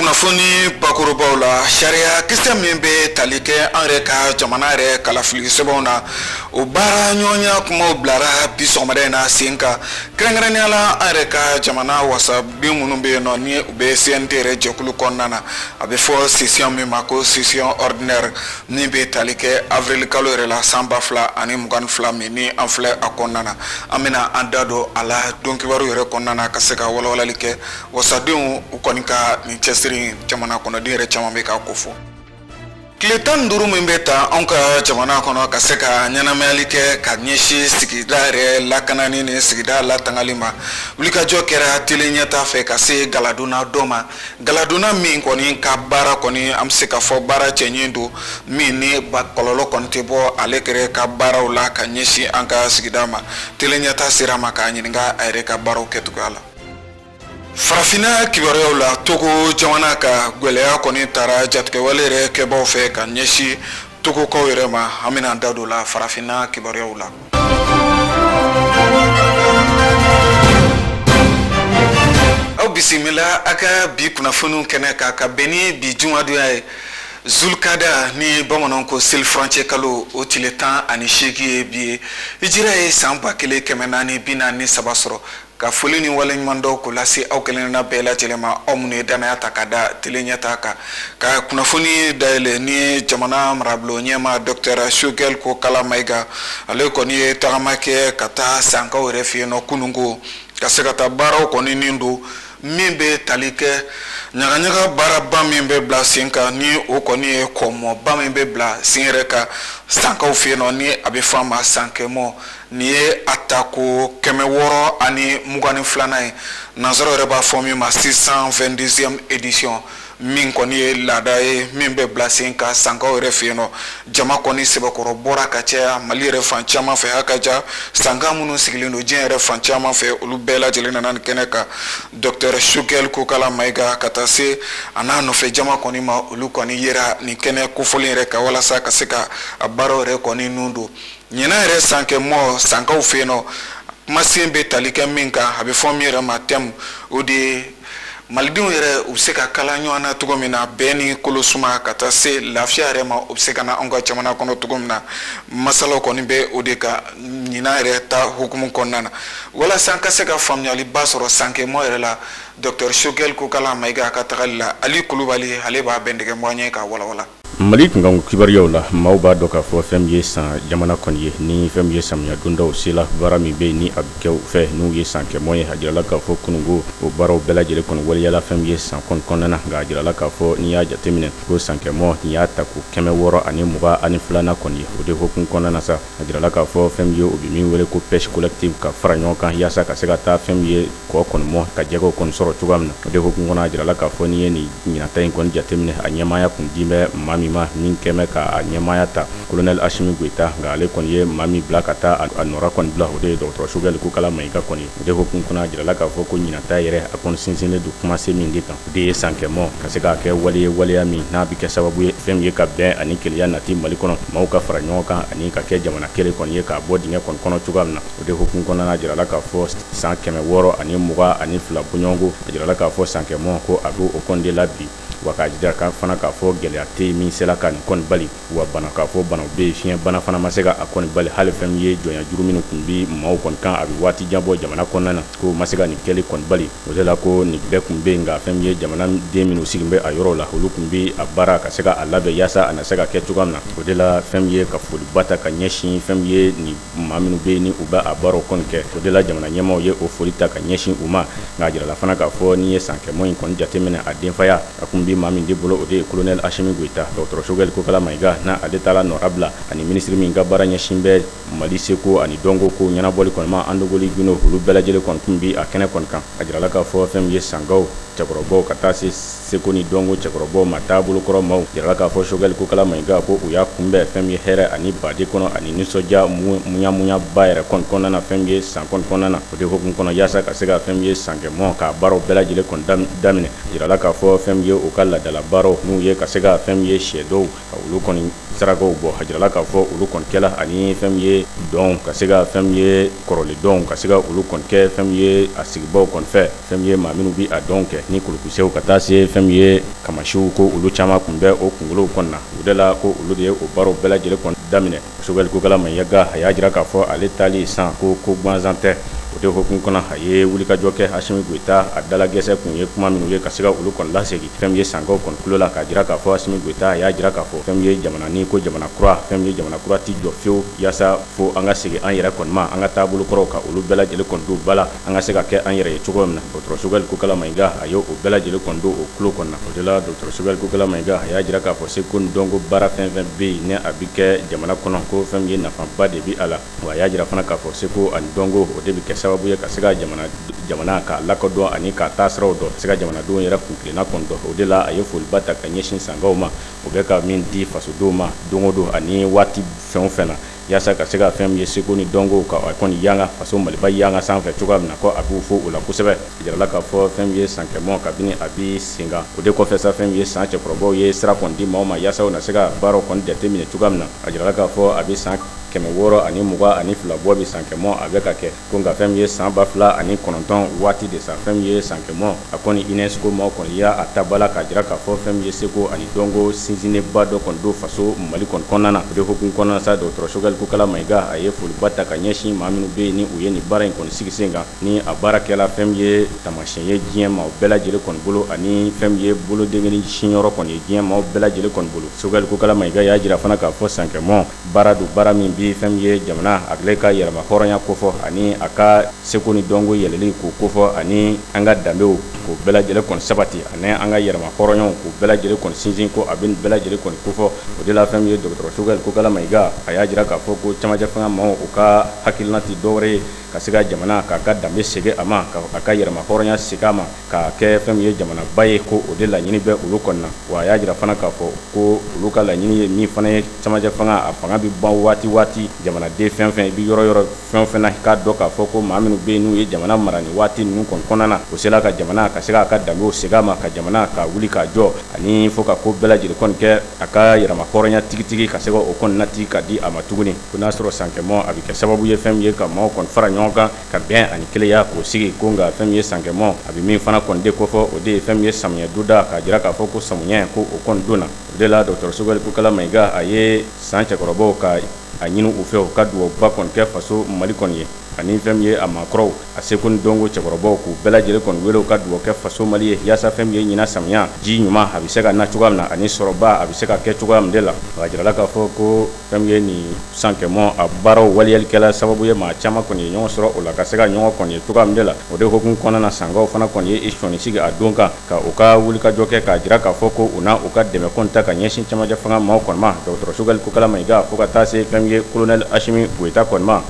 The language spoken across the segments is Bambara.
Kunnafoni bakurubaw la, sariya kisɛ min bɛ tali kɛ an yɛrɛ ka jamana yɛrɛ kalafili sɛbɛnw na, o baara ɲɔgɔnya kumaw bilara bi sɔgɔmada in na sen kan, kɛrɛnkɛrɛnnenya la an yɛrɛ ka jamana wasaden minnu bɛ yen nɔ ni u bɛ CNT yɛrɛ jɛkulu kɔnɔna na, a bɛ fɔ session min ma ko session ordinaire min bɛ tali kɛ avril kalo yɛrɛ la san 2022 min ni an filɛ a kɔnɔna na. An bɛna an da don a la don kibaru yɛrɛ kɔnɔna na ka se ka walawalali kɛ wasadenw u kɔni ka nin cɛsiri jamana kɔnɔden yɛrɛ caman bɛ k'a ko fɔ. Tile 15 min bɛ ta anw ka jamana kɔnɔ ka se ka ɲɛnamayali kɛ ka ɲɛsin sigida yɛrɛ lakanani ni sigida latangali ma, wulikajɔ kɛra tele ɲɛta fɛ ka se galadonna dɔ ma, galadonna min kɔni ka baara kɔni an bɛ se ka fɔ baara cɛɲi don min ni kɔlɔlɔ kɔni tɛ bɔ ale yɛrɛ ka baaraw la ka ɲɛsin an ka sigida ma. Tele ɲɛta sera ma k'a ɲininka a yɛrɛ ka baaraw kɛcogoya la. Farafinna kibaruyaw la, Togo jamana ka gwɛlɛya kɔni taara jatigɛwale yɛrɛ kɛbaw fɛ ka ɲɛsin Togokaw yɛrɛ ma. An bɛna an da don la farafinna kibaruyaw la. Aw bisimila a ka bi kunnafoniw kɛnɛ kan ka bɛn ni bi jumadonya ye, Zulkada ni bamananw ko seli furancɛ kalo o tile 18 ye bi ye, hijira ye san 1443 sɔrɔ. Ka foli ni waleɲuman dɔw k'o lase aw kelenna bɛɛ lajɛlen ma, aw minnu ye danaya ta ka da tele ɲɛta kan ka kunnafoni dayɛlɛ ni jamana marabolo ɲɛma Dr Choguel Kokalla Maïga. Ale kɔni ye tagama kɛ ka taa Sankaw yɛrɛ fɛ yen nɔ kununko ka se ka taa baaraw kɔni nin don min bɛ tali kɛ ɲagaɲaga baaraba min bɛ bila sen kan, ni o kɔni ye kɔmɔba min bɛ bila sen yɛrɛ kan Sankaw fɛ yen nɔ ni a bɛ fɔ a ma Sankɛmɔ. Nin ye a tako 622nan ye, nansaraw yɛrɛ b'a fɔ min ma 622e édition, min kɔni ye laada ye min bɛ bila sen kan Sankaw yɛrɛ fɛ yen nɔ. Jama kɔni sɛbɛkɔrɔ bɔra ka caya Mali yɛrɛ fan caman fɛ, a ka ca Sanka minnu sigilen don diɲɛ yɛrɛ fan caman fɛ, olu bɛɛ lajɛlen nana nin kɛnɛ kan. Dr Choguel Kokalla Maïga ka taa se a n'a nɔfɛ jama kɔni ma, olu kɔni yera nin kɛnɛ kofɔlen yɛrɛ kan walasa ka se ka a baaraw yɛrɛ kɔni nun don. Ɲinan yɛrɛ Sankɛmɔ Sankaw fɛ yen nɔ, kumasen bɛ tali kɛ min kan, a bɛ fɔ min yɛrɛ ma thème, o de ye malidenw yɛrɛ u bɛ se ka kala ɲɔgɔn na cogo min na, bɛn ni kolosuma ka taa se lafiya yɛrɛ ma, u bɛ se ka na anw ka jamana kɔnɔ cogo min na. Masalaw kɔni bɛ o de kan ɲinan yɛrɛ ta hukumu kɔnɔna na, walasa an ka se ka faamuyaliba sɔrɔ Sankɛmɔ yɛrɛ la. Dr Choguel Kokalla Maïga ka tagali la, Ali Kulubali ale b'a bɛn tigɛ mɔgɔ ɲɛ k'a walawala. Mali kunkanko kibaruyaw la, maaw b'a dɔn k'a fɔ fɛn min ye san jamana kɔni ye, ni fɛn min ye samiya dondaw sela, baara min bɛ yen ni a bɛ kɛ u fɛ n'u ye sankɛmɔ ye, a jirala k'a fɔ kununko o baaraw bɛɛ lajɛlen kɔni waleyala fɛn min ye san kɔni kɔnɔna na. Nka a jirala k'a fɔ n'i y'a jateminɛ ko sankɛmɔ nin y'a tako 622nan kɔni ye, o de hukumu kɔnɔna na sa, a jirala k'a fɔ fɛn min ye u bɛ min wele ko pêche collective ka fara ɲɔgɔn kan yaasa ka se ka taa fɛn min ye kɔ kɔni mɔ ka jɛgɛw kɔni sɔrɔ cogoya min na. O de hukumu kɔnɔ, a jirala k'a fɔ n'i ye nin ɲinata in kɔni jateminɛ, a ɲɛmaaya kun di bɛ maa min ma min kɛmɛ ka a ɲɛmaaya ta, colonel Assimi Goïta, nka ale kɔni ye maa min bila ka taa a nɔra kɔni bila, o de ye dɔgɔtɔrɔ Choguel Kokalla Maïga kɔni. O de hukumu kɔnɔ, a jirala k'a fɔ ko ɲinata yɛrɛ a kɔni sinsinnen don kumasen min de kan, o de ye sankɛmɔ ka se k'a kɛ wale ye, waleya min n'a bɛ kɛ sababu ye fɛn min ye ka bɛn ani kelenya nati Mali kɔnɔ, maaw ka fara ɲɔgɔn kan ani ka kɛ jamana kelen kɔni ye k'a bɔ dingɛ kɔni kɔnɔ cogoya min na. O de hukumu kɔnɔna, a jirala k'a fɔ san 622 bɔɲɔgɔnko, a jirala k'a fɔ sankɛmɔ ko a bɛ o kɔni de la bi, wa k'a jira fana k'a fɔ gɛlɛya tɛ yen min sera ka nin kɔni bali, wa bana k'a fɔ banaw bɛ yen, fiɲɛ bana fana ma se ka a kɔni bali, hali fɛn min ye jɔnya juru minnu tun bɛ maaw kɔni kan a bɛ waati jan bɔ jamana kɔnɔna na, k'o ma se ka nin kɛli kɔni bali. O de la ko nin bɛɛ tun bɛ yen, nka fɛn min ye jamana den minnu sigi bɛ a yɔrɔ la, olu tun bɛ a baara ka se ka a labɛn yaasa a na se ka kɛ cogoya min na. O de la fɛn min ye ka foliba ta ka ɲɛsin fɛn min ye nin maa minnu bɛ yen ni u bɛ a baaraw kɔni kɛ, o de la jamana ɲɛmaaw ye o foli ta ka ɲɛsin u ma. Nka a jirala fana k'a fɔ n'i ye sankɛmɔ in kɔni jateminɛ, a denfaya a kun bɛ bɛ maa min de bolo, o de ye colonel Assimi Goïta. Dɔgɔtɔrɔ Choguel Kokalla Maïga n'a ale taara nɔrabila, ani minisiri min ka baara ɲɛsin bɛ Mali seko ani dɔnko ko ɲɛnabɔli kɔni ma, Andogoly Guindo, olu bɛɛ lajɛlen kɔni tun bi a kɛnɛ kɔni kan. A jirala k'a fɔ fɛn min ye Sankaw cɛkɔrɔbaw ka taa se seko ni dɔnko cɛkɔrɔbaw ma, taabolokɔrɔ maaw, jirala k'a fɔ Choguel Kokalla Maïga ko u y'a kunbɛn fɛn min ye hɛrɛ ani baden kɔnɔ ani nisɔndiya muɲamuɲaba yɛrɛ kɔni kɔnɔna na, fɛn min ye san kɔni kɔnɔna na. O de hukumu kɔnɔ, yaasa ka se ka fɛn min ye sankɛmɔ ka baaraw bɛɛ lajɛlen kɔni daminɛ, jirala k'a fɔ fɛn min ye u ka laadala baaraw n'u ye ka se ka fɛn min ye sɛ dɔw ka olu kɔni sarakaw bɔ, a jirala k'a fɔ olu kɔni kɛla, ani fɛn min ye dɔn ka se ka fɛn min ye kɔrɔlen dɔn ka se ka olu kɔni kɛ fɛn min ye a sigibaw kɔni fɛ, fɛn min ye maa minnu bi a dɔn kɛ ni kulukusew ka taa se fɛn min ye kamasiw, ko olu caman kun bɛ o kunkolow kɔnɔna na. O de la ko olu de ye o baaraw bɛɛ lajɛlen kɔni daminɛ. Choguel Kokalla Maïga a y'a jira k'a fɔ ale taali san ko ko gansan tɛ. O de hukumu kɔnɔ, a ye wulikajɔ kɛ Assimi Goïta a dalagɛsɛ kun ye kuma minnu ye ka se ka olu kɔni lasegin fɛn min ye Sankaw kɔni tulo la, k'a jira k'a fɔ Assimi Goïta a y'a jira k'a fɔ fɛn min ye jamana ni ko jamana kura, fɛn min ye jamana kura ti jɔ fiyewu yaasa fo an ka segin an yɛrɛ kɔni ma, an ka taabolo kɔrɔw ka olu bɛɛ lajɛlen kɔni don ba la, an ka se ka kɛ an yɛrɛ ye cogo min na. Dɔgɔtɔrɔ Choguel Kokalla Maïga a ye o bɛɛ lajɛlen kɔni don o tulo kɔnɔna. O de la, dɔgɔtɔrɔ Choguel Kokalla Maïga a y'a jira k'a fɔ seko ni dɔnko baara fɛn fɛn bɛ yen ni a bɛ kɛ jamana kɔnɔ, ko fɛn min ye nafaba de bɛ a la. Wa a y'a jira fana k'a fɔ seko ani dɔnko o de bɛ kɛ sababu ye ka se ka jamana k'a lakodɔn ani k'a taasiraw dɔn, ka se ka jamanadenw yɛrɛ kuntilenna kɔni dɔn. O de la, a ye foliba ta ka ɲɛsin Sankaw ma, o bɛ ka min di fasodenw ma don o don ani waati fɛn o fɛn na, yaasa ka se ka fɛn min ye seko ni dɔnko ka a kɔni yanga faso Maliba yanga sanfɛ cogoya min na, ko a b'u fo o la kosɛbɛ. A jirala k'a fɔ fɛn min ye sankɛmɔ kabini a bi sen kan, o de kɔfɛ sa, fɛn min ye san cɛkɔrɔbaw ye sira kɔni di maaw ma yaasa u na se ka baaraw kɔni jateminɛ cogoya min na. A jirala k'a fɔ a bɛ san 622 bɔ bi, sankɛmɔ a bɛ ka kɛ, ko nka fɛn min ye san 2009 waati de sa, fɛn min ye sankɛmɔ a kɔni UNESCO maaw kɔni y'a a ta bala k'a jira k'a fɔ fɛn min ye seko ani dɔnko sinsinnenba dɔ kɔni don faso Mali kɔni kɔnɔna na. O de hukumu kɔnɔna sa, dɔgɔtɔrɔ Choguel Kokalla Maïga a ye foliba ta ka ɲɛsin maa minnu bɛ yen ni u ye nin baara in kɔni sigi sen kan, ni a baara kɛla fɛn min ye taamasiyɛn ye diɲɛ maaw bɛɛ lajɛlen kɔni bolo, ani fɛn min ye bolodenkɛni sinyɔrɔ kɔni ye diɲɛ maaw bɛɛ lajɛlen kɔni bolo. Choguel Kokalla Maïga y'a jira fana k'a fɔ sankɛmɔ baara don, baara min bi fɛn min ye jamana a tile ka yɛlɛma hɔrɔnya kofɔ, ani a ka seko ni dɔnko yɛlɛli k'o kofɔ, ani an ka danbew k'o bɛɛ lajɛlen kɔni sabati, ani an ka yɛlɛma hɔrɔnyaw k'o bɛɛ lajɛlen kɔni sinsin, ko a bɛ nin bɛɛ lajɛlen kɔni kofɔ. O de la, fɛn min ye dɔgɔtɔrɔ Choguel Kokalla Maïga a y'a jira k'a fɔ ko camancɛ fanga maaw u ka hakilina tɛ dɔwɛrɛ ye ka se ka jamana k'a ka danbe segin a ma, ka a ka yɛlɛma hɔrɔnya segin a ma, k'a kɛ fɛn min ye jamanaba ye, ko o de laɲini bɛ olu kɔni na. Wa a y'a jira fana k'a fɔ ko olu ka laɲini ye min fana ye, camancɛ fanga a fanga bɛ ban waati waati, jamanaden fɛn fɛn i bɛ yɔrɔ yɔrɔ fɛn o fɛn na, k'a dɔn k'a fɔ ko maa minnu bɛ yen n'u ye jamana mara nin waati ninnu kɔni kɔnɔna na, o sera ka jamana ka se k'a ka danbew segin a ma, ka jamana ka wuli k'a jɔ, ani fo ka ko bɛɛ lajɛlen kɔni kɛ a ka yɛlɛma hɔrɔnya tigitigi ka se ka o kɔni nati ka di a ma tuguni. Ko n'a sɔrɔ sankɛmɔ a bɛ kɛ sababu ye fɛn min ye ka maaw kɔni fara ɲɔgɔn kan ka bɛn ani kelenya k'o sigi, ko nka fɛn min ye sankɛmɔ a bɛ min fana kɔni de kofɔ, o de ye fɛn min ye samiyɛ donda, k'a jira k'a fɔ ko samiyɛ ko o kɔni donna. O de la, dɔgɔtɔrɔ Choguel Kokalla Maïga a ye san cɛkɔrɔbaw ka a ɲini u fɛ u ka dugawuba kɔni kɛ faso Mali kɔni ye, ani fɛn min ye a maakɔrɔw a seko ni dɔnko cɛkɔrɔbaw k'u bɛɛ lajɛlen kɔni wele u ka dugawu kɛ faso Mali ye, yaasa fɛn min ye ɲinan samiya ji ɲuman a bɛ se ka na cogoya min na, ani sɔrɔba a bɛ se ka kɛ cogoya min de la. A jirala k'a fɔ ko fɛn min ye nin sankɛmɔ a baaraw waleyalikɛla sababu ye maa caman kɔni ye ɲɔgɔn sɔrɔ o la ka se ka ɲɔgɔn kɔni ye cogoya min de la. O de hukumu kɔnɔna na, Sankaw fana kɔni ye i sɔnni sigi a don kan ka u ka wulikajɔ kɛ k'a jira k'a fɔ ko u na u ka dɛmɛ kɔni ta ka ɲɛsin camancɛ fanga maaw kɔni ma, dɔgɔtɔrɔ Choguel Kokalla Maïga fo ka taa se fɛn min ye colonel Assimi Goïta kɔni ma.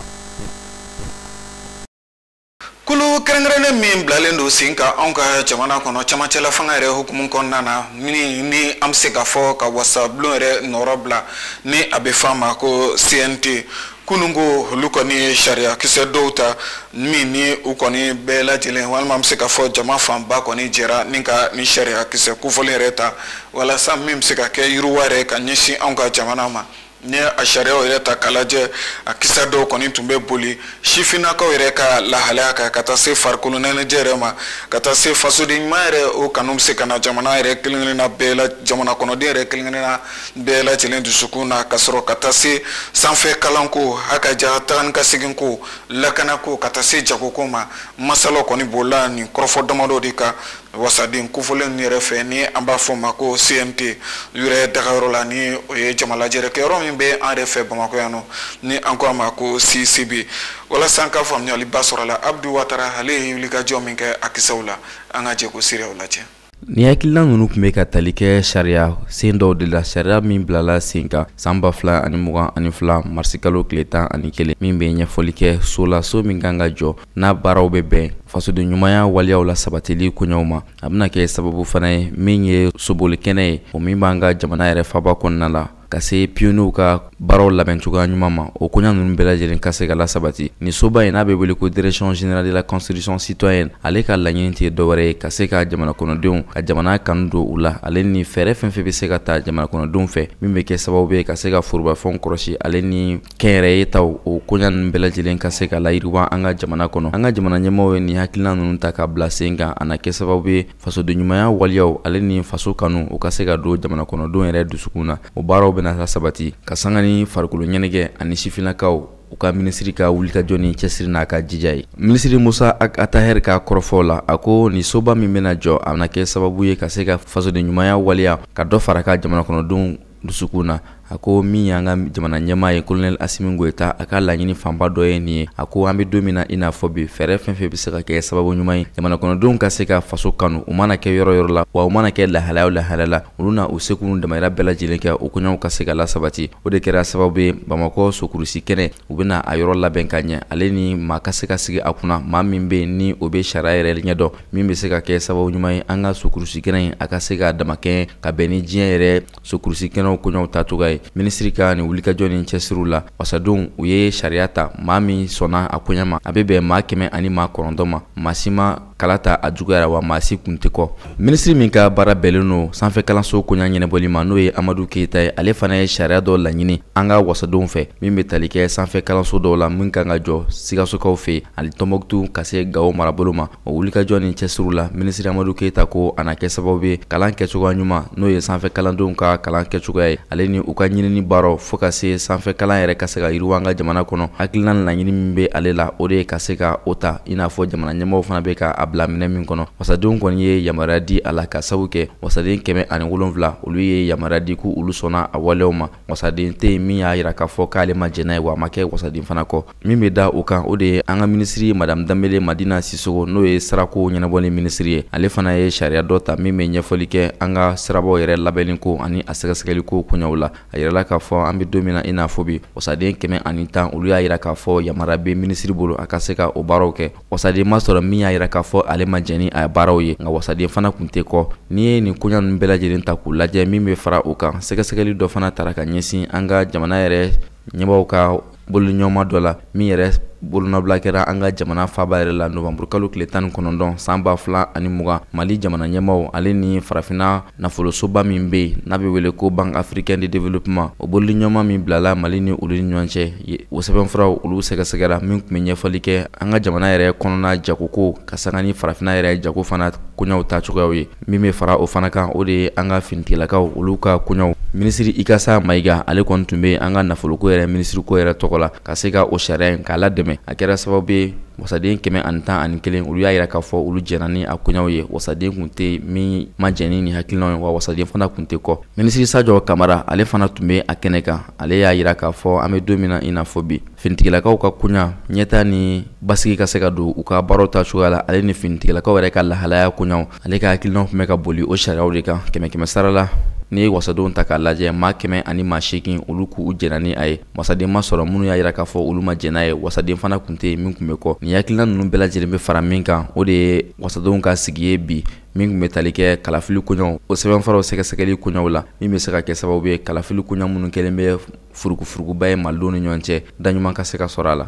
Kulu kɛrɛnkɛrɛnnen min bilalen don sen kan anw ka jamana kɔnɔ camancɛla fanga yɛrɛ hukumu kɔnɔna na, min ni an bɛ se k'a fɔ ka wasabulon yɛrɛ nɔrɔ bila, ni a bɛ fɔ a ma ko CNT, kununko olu kɔni ye sariya kisɛ dɔw ta min ni u kɔni bɛɛ lajɛlen, walima an bɛ se k'a fɔ jama fanba kɔni jɛra ni ka ni sariya kisɛ kofɔlen yɛrɛ ta, walasa min bɛ se ka kɛ yiriwa yɛrɛ ka ɲɛsin anw ka jamana ma. Ni a sariyaw yɛrɛ ta k'a lajɛ, a kisa dɔw kɔni tun bɛ boli sifinnakaw yɛrɛ ka lahalaya kan, ka taa se farikolo ɲɛnajɛ yɛrɛ ma, ka taa se fasoden ɲuman yɛrɛ o kanu bɛ se ka na jamana yɛrɛ kelen kelenna bɛɛ la, jamana kɔnɔden yɛrɛ kelen kelenna bɛɛ lajɛlen dusukun na, ka sɔrɔ ka taa se sanfɛ kalanko, a ka ja taga ni ka segin ko, lakanako, ka taa se jagoko ma. Masalaw kɔni bolila nin kɔrɔfɔ damadɔ de kan wasaden kofɔlen ninnu yɛrɛ fɛ, ni an b'a fɔ o ma ko CNT yɛrɛ dagayɔrɔ la, ni o ye jamalajɛrɛ kɛyɔrɔ min bɛ an yɛrɛ fɛ Bamakɔ yan nɔ, ni an ko a ma ko CCB. Walasa an ka faamuyaliba sɔrɔ a la, Abdu Watara ale ye wulikajɔ min kɛ a kisɛw la, an ka jɛ k'o seereyaw lajɛ. Ni hakilina ninnu tun bɛ ka tali kɛ sariya sen dɔw de la, sariya min bilala sen kan san 2022 marisikalo tile 11, min bɛ ɲɛfɔli kɛ so la, so min kan ka jɔ n'a baaraw bɛ bɛn fasoden ɲumanya waleyaw la sabatili koɲɛw ma. A bɛna kɛ sababu fana ye min ye sobolikɛnɛ ye, o min b'an ka jamana yɛrɛ faba kɔnɔna la, ka se pionniers ka baaraw labɛn cogoya ɲuman ma, o koɲa ninnu bɛɛ lajɛlen ka se ka lasabati. Nin soba in n'a bɛ wele ko Direction générale de la construction citoyenne, ale ka laɲini tɛ dɔwɛrɛ ye ka se ka jamana kɔnɔdenw ka jamana kanu don u la, ale ni fɛɛrɛ fɛn fɛn bɛ se ka ta jamana kɔnɔdenw fɛ min bɛ kɛ sababu ye ka se ka forobafɛnw kɔlɔsi, ale ni kɛnyɛrɛye taw, o koɲa ninnu bɛɛ lajɛlen ka se ka layiriwa an ka jamana kɔnɔ. An ka jamana ɲɛmaaw ye nin hakilina ninnu ta ka bila sen kan, a na kɛ sababu ye fasoden ɲumanya waleyaw ale ni faso kanu, o ka se ka don jamana kɔnɔdenw yɛrɛ dusukun na. O baaraw bɛna sabati ka sanga ni farikolo ɲɛnajɛ ani sifinnakaw u ka minisiri ka wulikajɔ ni cɛsiri n'a ka jija ye. Minisiri Musa Atahɛri ka kɔrɔfɔw la, a ko nin soba min bɛna jɔ, a bɛna kɛ sababu ye ka se ka fasoden ɲumanya waleya ka dɔ fara ka jamana kɔnɔdenw dusukun na. A ko min y'an ka jamana ɲɛmaa ye, colonel Assimi Goïta, a ka laɲini fanba dɔ ye nin ye. A ko an bɛ don min na i n'a fɔ bi, fɛɛrɛ fɛn fɛn bɛ se ka kɛ sababu ɲuman ye jamana kɔnɔdenw ka se ka faso kanu, u mana kɛ yɔrɔ yɔrɔ la, wa u mana kɛ lahalaya o lahalaya la, olu na u seko n'u damayira bɛɛ lajɛlen kɛ o koɲɛw ka se ka lasabati. O de kɛra sababu ye Bamakɔ sokurusi kɛnɛ, u bɛna a yɔrɔ labɛn ka ɲɛ, ale ni maa ka se ka sigi a kunna, maa min bɛ yen ni o bɛ sariya yɛrɛ ɲɛdɔn, min bɛ se ka kɛ sababu ɲuman ye an ka sokurusi kɛnɛ in a ka se ka damakɛɲɛ ka bɛn ni diɲɛ yɛrɛ sokurusi kɛnɛw koɲɛw taacogoya ye. Minisiri ka nin wulikajɔ ni cɛsiriw la, wasadenw u ye sariya ta, maa min sɔnna a koɲɛ ma, a bɛ bɛn maa 109 ma, maa si ma kala ta a juguyara, wa maa si kun tɛ kɔ. Minisiri min ka baara bɛnnen don sanfɛ kalanso koɲa ɲɛnabɔli ma, n'o ye Amadu Keyita ye, ale fana ye sariya dɔ laɲini an ka wasadenw fɛ min bɛ tali kɛ sanfɛ kalanso dɔw la min kan ka jɔ Sikasokaw fɛ ani Tɔnbɔkutu ka se Gawo marabolo ma. O wulikajɔ ni cɛsiriw la, minisiri Amadu Keyita ko a na kɛ sababu ye kalan kɛcogoya ɲuman, n'o ye sanfɛ kalandenw ka kalan kɛcogoya ye, ale ni u ka ɲinini baaraw fo ka se sanfɛ kalan yɛrɛ ka se ka yiriwa an ka jamana kɔnɔ. Hakilina laɲini min bɛ ale la, o de ye ka se ka o ta, i n'a fɔ jamana ɲɛmɔgɔw fana bɛ ka a bila minɛ min kɔnɔ. Wasadenw kɔni ye yamaruya di a la, ka sabu kɛ wasaden 107 olu ye yamaruya di k'u olu sɔnna a waleyaw ma. Wasaden tɛ yen min y'a yira k'a fɔ k'ale ma jɛn n'a ye, wa a ma kɛ wasaden fana kɔ. Min bɛ da o kan, o de ye an ka minisiri Madame Danbele Madina Sisoko, n'o ye sirako ɲɛnabɔli minisiri ye, ale fana ye sariya dɔ ta min bɛ ɲɛfɔli kɛ an ka sirabaw yɛrɛ labɛnni ko ani a sɛgɛsɛgɛli ko koɲɛw la. A yirala k'a fɔ an bɛ don min na i n'a fɔ bi, wasaden 110 olu y'a yira k'a fɔ yamaruya bɛ minisiri bolo a ka se ka o baaraw kɛ. Wasaden ma sɔrɔ min y'a yira k'a fɔ ale ma jɛn ni a baaraw ye, nka wasaden fana kun tɛ kɔ. N'i ye nin koɲa ninnu bɛɛ lajɛlen ta k'u lajɛ, min bɛ fara o kan, sɛgɛsɛgɛli dɔ fana tara ka ɲɛsin an ka jamana yɛrɛ ɲɛmaaw ka bolodiɲɔgɔnma dɔ la, min yɛrɛ bolonɔbila kɛra an ka jamana faaba yɛrɛ la novembre kalo tile 19 san 2020. Mali jamana ɲɛmaaw ale ni farafinna nafolosoba min bɛ yen n'a bɛ wele ko Banque africaine de développement, o bolodiɲɔgɔnma min bilala Mali ni olu ni ɲɔgɔn cɛ, o sɛbɛnfuraw olu sɛgɛsɛgɛra, min tun bɛ ɲɛfɔli kɛ an ka jamana yɛrɛ kɔnɔna jagoko ka sanga ni farafinna yɛrɛ jago fana koɲɛw taacogoyaw ye. Min bɛ fara o fana kan, o de ye an ka finitigilakaw olu ka koɲɛw. Minisiri Ikasa Mayiga, ale kɔni tun bɛ an ka nafoloko yɛrɛ minisiriko yɛrɛ tɔgɔ la, ka se ka o sariya in k'a ladɛmɛ. A kɛra sababu ye wasaden 111 olu y'a yira k'a fɔ olu jɛnna ni a koɲɛw ye. Wasaden kun tɛ min ma jɛn ni nin hakilinaw ye, wa wasaden fana kun tɛ kɔ. Minisiri Sajɔ Kamara, ale fana tun bɛ a kɛnɛ kan, ale y'a yira k'a fɔ an bɛ don min na i n'a fɔ bi, finitigilakaw ka koɲa ɲɛta ni basigi ka se ka don u ka baaraw ta cogoya la, ale ni finitigilakaw yɛrɛ ka lahalaya koɲaw, ale ka hakilinaw tun bɛ ka boli o sariyaw de kan. 100 sara la, n'i ye wasadenw ta k'a lajɛ, maa 108 olu k'u jɛnna ni a ye. Wasaden ma sɔrɔ minnu y'a yira k'a fɔ olu ma jɛn n'a ye, wasaden fana kun tɛ yen min kun bɛ kɔ. Nin hakilina ninnu bɛɛ lajɛlen bɛ fara min kan, o de ye wasadenw ka sigi ye bi, min tun bɛ tali kɛ kalafili koɲɛw, o sɛbɛnfuraw sɛgɛsɛgɛli koɲɛw la, min bɛ se ka kɛ sababu ye kalafili koɲɛ minnu kɛlen bɛ furukufurukuba ye malidenw ni ɲɔgɔn cɛ, da ɲuman ka se ka sɔrɔ a la.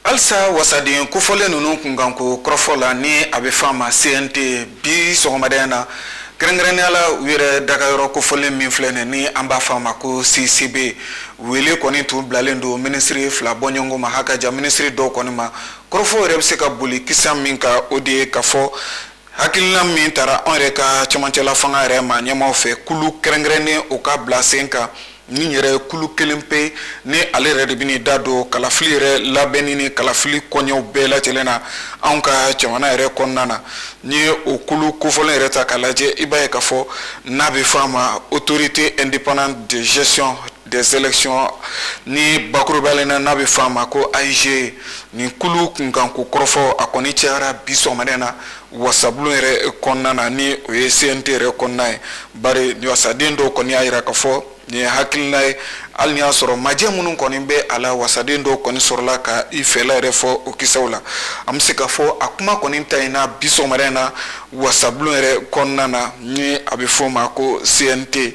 Halisa wasaden kofɔlen ninnu kunkanko kɔrɔfɔ la, ni a bɛ fɔ a ma CNT, bi sɔgɔmada in na kɛrɛnkɛrɛnnenya la, u yɛrɛ dagayɔrɔ kofɔlen min filɛ nin ni an b'a fɔ a ma ko CCB, wele kɔni tun bilalen don minisiri fila bɔɲɔgɔnko ma, hakaja minisiri dɔw kɔni ma. Kɔrɔfɔ yɛrɛ bɛ se ka boli kisa min kan, o de ye k'a fɔ hakilina min taara anw yɛrɛ ka cɛmancɛla fanga yɛrɛ ma ɲɛmaaw fɛ, kulu kɛrɛnkɛrɛnnen o ka bila sen kan, ni yɛrɛ kulu kelen pe ni ale yɛrɛ de bɛ da don kalafili yɛrɛ labɛnni ni kalafili kɔɲɛw bɛɛ lajɛlen na anw ka jamana yɛrɛ kɔnɔna na. N'i ye o kulu kofɔlen yɛrɛ ta k'a lajɛ, i b'a ye k'a fɔ n'a bɛ fɔ a ma autorité indépendante de gestion des élections ni bakurubalen na, n'a bɛ fɔ a ma ko AIGE. Nin kulu kunkanko kɔrɔfɔ, a kɔni cayara bi sɔgɔmada in na wasabulon yɛrɛ kɔnɔna na, ni o ye CNT yɛrɛ kɔnɔna ye, bari wasaden dɔw kɔni y'a yira k'a fɔ nin ye hakilina ye, hali ni y'a sɔrɔ majɛ minnu kɔni bɛ a la. Wasaden dɔw kɔni sɔrɔla ka i fɛla yɛrɛ fɔ o kisɛw la. An bɛ se k'a fɔ a kuma kɔni ta in na bi sɔgɔmada in na wasabulon yɛrɛ kɔnɔna na, ni a bɛ fɔ o ma ko CNT,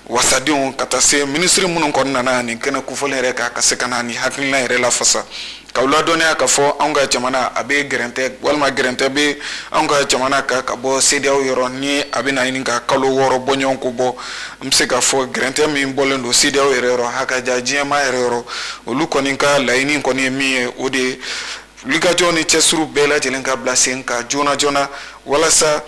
wasadenw ka taa se minisiri minnu kɔni nana nin kɛnɛ kofɔlen yɛrɛ kan, ka se ka na nin hakilina yɛrɛ lafasa, k'aw ladɔnniya k'a fɔ anw ka jamana a bɛ gɛrɛntɛ, walima gɛrɛntɛ bɛ anw ka jamana kan ka bɔ CEDEAO yɔrɔ, ni a bɛ na ɲini ka kalo 6 bɔɲɔgɔn ko bɔ. An bɛ se k'a fɔ gɛrɛntɛ min bɔlen don CEDEAO yɛrɛ yɔrɔ, hakaja diɲɛmaa yɛrɛ yɔrɔ, olu kɔni ka laɲini kɔni ye min ye, o de ye wulikajɔ ni cɛsiriw bɛɛ lajɛlen ka bila sen kan joona joona, walasa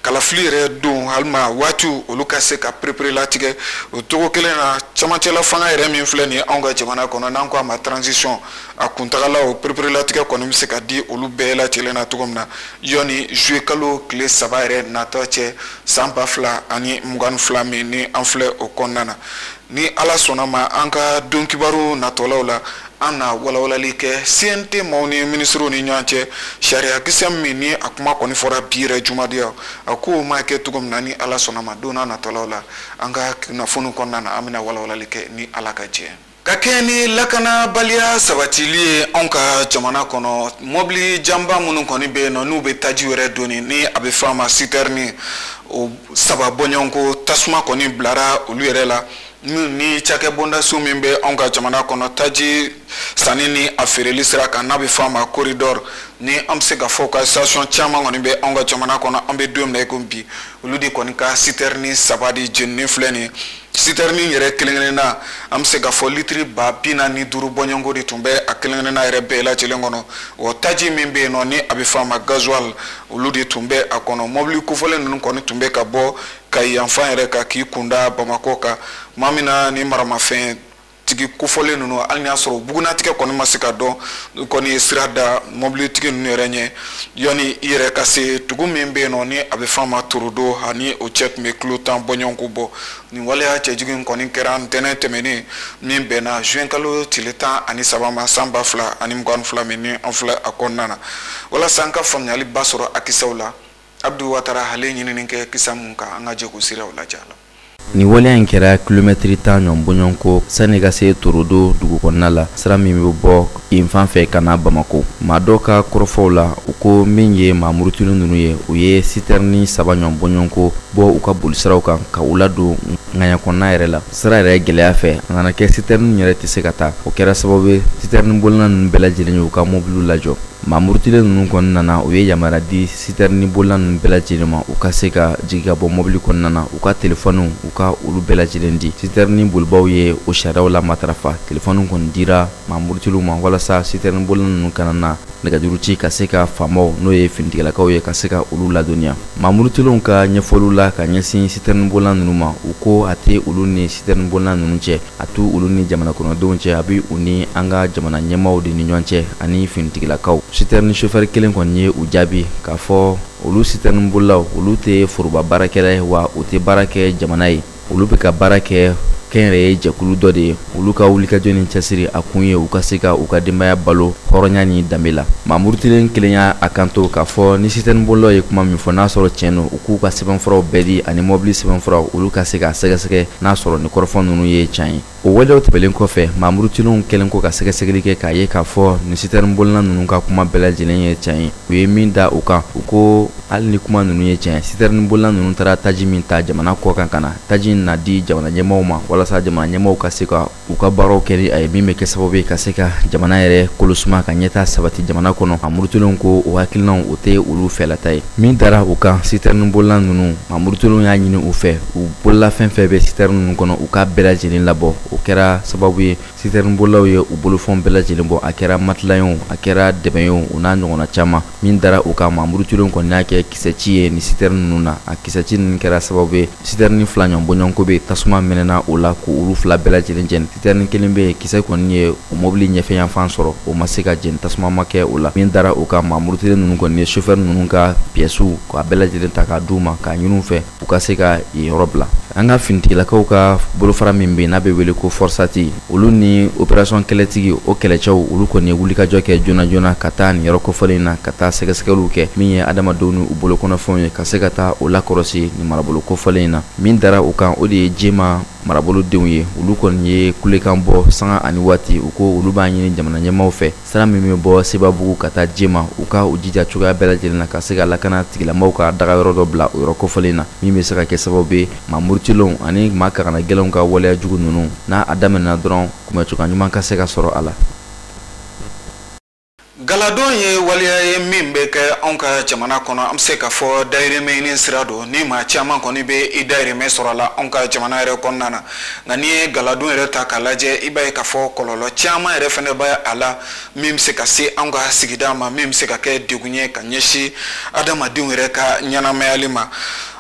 kalafili yɛrɛ don halima waatiw, olu ka se ka perepere latigɛ. O togo kelen na, camancɛla fanga yɛrɛ min filɛ nin ye anw ka jamana kɔnɔ, n'an ko a ma transition, a kuntagala, o perepere latigɛ kɔni bɛ se ka di olu bɛɛ lajɛlen na cogo min na, yanni juillet kalo tile 3 yɛrɛ natɔ cɛ, san 2022 min ni an filɛ o kɔnɔna na. Ni Ala sɔnna ma, an ka don kibaru natɔlaw la, an na walawalali kɛ CNT maaw ni minisiriw ni ɲɔgɔn cɛ, sariya kisɛ min ni a kuma kɔni fɔra bi yɛrɛ jumadenya, a ko ma kɛ cogo min na. Ni Ala sɔnna ma, don n'a natɔlaw la, an ka kunnafoniw kɔnɔna na, an bɛna walawalali kɛ ni Ala ka jɛ. Ka kɛ ni lakanabaliya sabatili ye anw ka jamana kɔnɔ, mɔbili janba minnu kɔni bɛ yen nɔ, n'u bɛ taji yɛrɛ doni, ni a bɛ fɔ a ma citerne, o 3 bɔɲɔgɔnko tasuma kɔni bilara olu yɛrɛ la, ni cakɛbondaso min bɛ anw ka jamana kɔnɔ taji sanni ni a feereli sira kan, n'a bɛ fɔ a ma corridor, ni an bɛ se ka fɔ ka station caman kɔni bɛ anw ka jamana kɔnɔ an bɛ don min na i ko bi, olu de kɔni ka citerne 3 de jeninen filɛ nin ye. Citerne yɛrɛ kelen kelenna, an bɛ se ka fɔ litiri 45 bɔɲɔgɔnko de tun bɛ a kelen kelenna yɛrɛ bɛɛ lajɛlen kɔnɔ. O taji min bɛ yen nɔ, ni a bɛ fɔ a ma gasoil, olu de tun bɛ a kɔnɔ. Mɔbili kofɔlen ninnu kɔni tun bɛ ka bɔ Kayi yanfan yɛrɛ kan k'i kunda Bamakɔ kan. Maa min na ni maramafɛn tigi kofɔlen ninnu, hali n'a sɔrɔ bugunatigɛ kɔni ma se ka dɔn, u kɔni ye sira da mɔbilitigi ninnu yɛrɛ ɲɛ, yanni i yɛrɛ ka se dugu min bɛ yen nɔ, ni a bɛ fɔ a ma Torodo, ani o cɛ tun bɛ kilo 10 bɔɲɔgɔnko bɔ. Nin waleya cɛjugu in kɔni kɛra ntɛnɛn tɛmɛnen min bɛnna juin kalo tile 13 ma, san 2022 min ni an filɛ a kɔnɔna na. Walasa an ka faamuyali ba sɔrɔ a kisɛw la, Abdu Watara ale ɲinini kɛ kisa mun kan, an ka jɛ k'o siraw lajɛ a la. Nin waleya in kɛra kilomɛtiri 10 ɲɔgɔn bɔɲɔgɔnko sanni ka se Torodo dugu kɔnɔna la, sira min bɛ bɔ yen fan fɛ ka na Bamako. Maa dɔw ka kɔrɔfɔw la, u ko min ye maa murutili ninnu ye, u ye citerne 3 ɲɔgɔn bɔɲɔgɔnko bɔ u ka bolisiraw kan ka u ladon ŋaɲa kɔnɔna yɛrɛ la. Sira yɛrɛ gɛlɛya fɛ, a nana kɛ citerne yɛrɛ tɛ se ka taa. O kɛra sababu ye citerne bolila ninnu bɛɛ lajɛlen y'u ka mobiliw lajɔ. Maa murutilen ninnu kɔni nana, u ye yamaruya di citerne bolila ninnu bɛɛ lajɛlen ma, u ka se ka jigin ka bɔ mobili kɔnɔna na, u ka telefɔniw, u ka olu bɛɛ lajɛlen di. Citerne bolibaw ye o sariyaw la matarafa. Telefɔniw kɔni dira maa murutilenw ma walasa citerne bolila ninnu kana na nɛgɛjuru ci ka se ka faamaw, n'o ye finitigilakaw ye, ka se ka olu ladɔnniya. Maa murutilenw ka ɲɛfɔliw la ka ɲɛsin citerne bolila ninnu ma, u ko a tɛ olu ni citerne bolila ninnu cɛ, a t'u olu ni jamana kɔnɔdenw cɛ, a bɛ u ni an ka jamana ɲɛmaaw de ni ɲɔgɔn cɛ ani finitigilakaw. Citerne chauffeur kelen kɔni ye u jaabi k'a fɔ olu citerne bolilaw, olu tɛ foroba baarakɛla ye, wa u tɛ baara kɛ jamana ye, olu bɛ ka baara kɛ kɛnyɛrɛye jɛkulu dɔ de ye. Olu ka wulikajɔ ni cɛsiri a kun ye u ka se ka u ka denbaya balo hɔrɔnya ni danbe la. Maa murutilen kelen y'a kanto k'a fɔ ni citerne bolilaw ye kuma min fɔ, n'a sɔrɔ tiɲɛ don, u k'u ka sɛbɛnfuraw bɛɛ di ani mɔbili sɛbɛnfuraw, olu ka se k'a sɛgɛsɛgɛ n'a sɔrɔ ni kɔrɔfɔ ninnu ye tiɲɛ ye. O waleyaw tɛmɛlen kɔfɛ, maa murutilenw kɛlen kɔ ka sɛgɛsɛgɛli kɛ k'a ye k'a fɔ nin citerne bolila ninnu ka kuma bɛɛ lajɛlen ye tiɲɛ ye, u ye min da u kan, u ko hali ni kuma ninnu ye tiɲɛ ye, citerne bolila ninnu taara taji min ta jamana kɔ kan ka na taji in na di jamana ɲɛmaaw ma, walasa jamana ɲɛmaaw ka se ka u ka baaraw kɛ ni a ye, min bɛ kɛ sababu ye ka se ka jamana yɛrɛ kolosuma ka ɲɛtaa sabati jamana kɔnɔ. A murutilenw ko o hakilinaw o tɛ olu fɛlata ye. Min dara u kan, citerne bolila ninnu, maa murutilenw y'a ɲini u fɛ, u bolola fɛn fɛn bɛ citerne ninnu kɔnɔ, u k'a bɛɛ lajɛlen labɔ. O kɛra sababu ye Sitɛrɛnbolilaw ye u bolofɛnw bɛɛ lajɛlen bɔ, a kɛra matelas ye o, a kɛra dɛbɛn ye o, o n'a ɲɔgɔnna caman. Min dara o kan, maa murutilenw kɔni y'a kɛ kisɛci ye ni sitɛrɛn ninnu na. A kisɛci ninnu kɛra sababu ye sitɛrɛni fila ɲɔgɔn bɔɲɔgɔnko bɛ tasuma mɛnɛna o la k'olu fila bɛɛ lajɛlen jeni. Sitɛrɛni kelen bɛ yen, kisɛ kɔni ye o mobili ɲɛfɛ yanfan sɔrɔ, o ma se ka jeni, tasuma ma kɛ o la. Min dara o kan, maa murutilen ninnu kɔni ye chauffeur ninnu ka pièces k'a bɛɛ lajɛlen ta k'a d'u ma, k'a ɲini u fɛ u ka se ka yen yɔrɔ bila. An ka finitigilakaw ka bolofara min bɛ yen n'a bɛ wele ko Forsati, olu ni opération kɛlɛtigi o kɛlɛcɛw, olu kɔni ye wulikajɔ kɛ joona joona ka taa nin yɔrɔ kofɔlen in na, ka taa sɛgɛsɛgɛliw kɛ min ye adamadenw ni u bolokɔnɔfɛnw ye, ka se ka taa o lakɔlɔsi nin marabolo kofɔlen in na. Min dara o kan, o de ye Jema marabolodenw ye. Olu kɔni ye kulekan bɔ sanga ani waati, u ko olu b'a ɲini jamana ɲɛmaaw fɛ, sira min bɛ bɔ Sebabugu ka taa Jema, u ka u jija cogoya bɛɛ lajɛlen na ka se ka lakana tigilamaw ka dagayɔrɔ dɔ bila o yɔrɔ kofɔlen na, min bɛ se ka kɛ sababu ye maa murutilenw ani maa kagana gɛlɛnw ka waleya jugu ninnu n'a a daminɛna dɔrɔn, kunbɛcogoya ɲuman ka se ka sɔrɔ a la. Galadon ye waleya ye min bɛ kɛ anw ka jamana kɔnɔ. An bɛ se k'a fɔ dayirimɛ ɲini sira don ni maa caman kɔni bɛ i dayirimɛ sɔrɔ a la anw ka jamana yɛrɛ kɔnɔna na. Nka n'i ye galadon yɛrɛ ta k'a lajɛ, i b'a ye k'a fɔ kɔlɔlɔ caman yɛrɛ fɛnɛ bɛ a la min bɛ se ka se anw ka sigida ma, min bɛ se ka kɛ degun ye ka ɲɛsin adamadenw yɛrɛ ka ɲɛnamayali ma.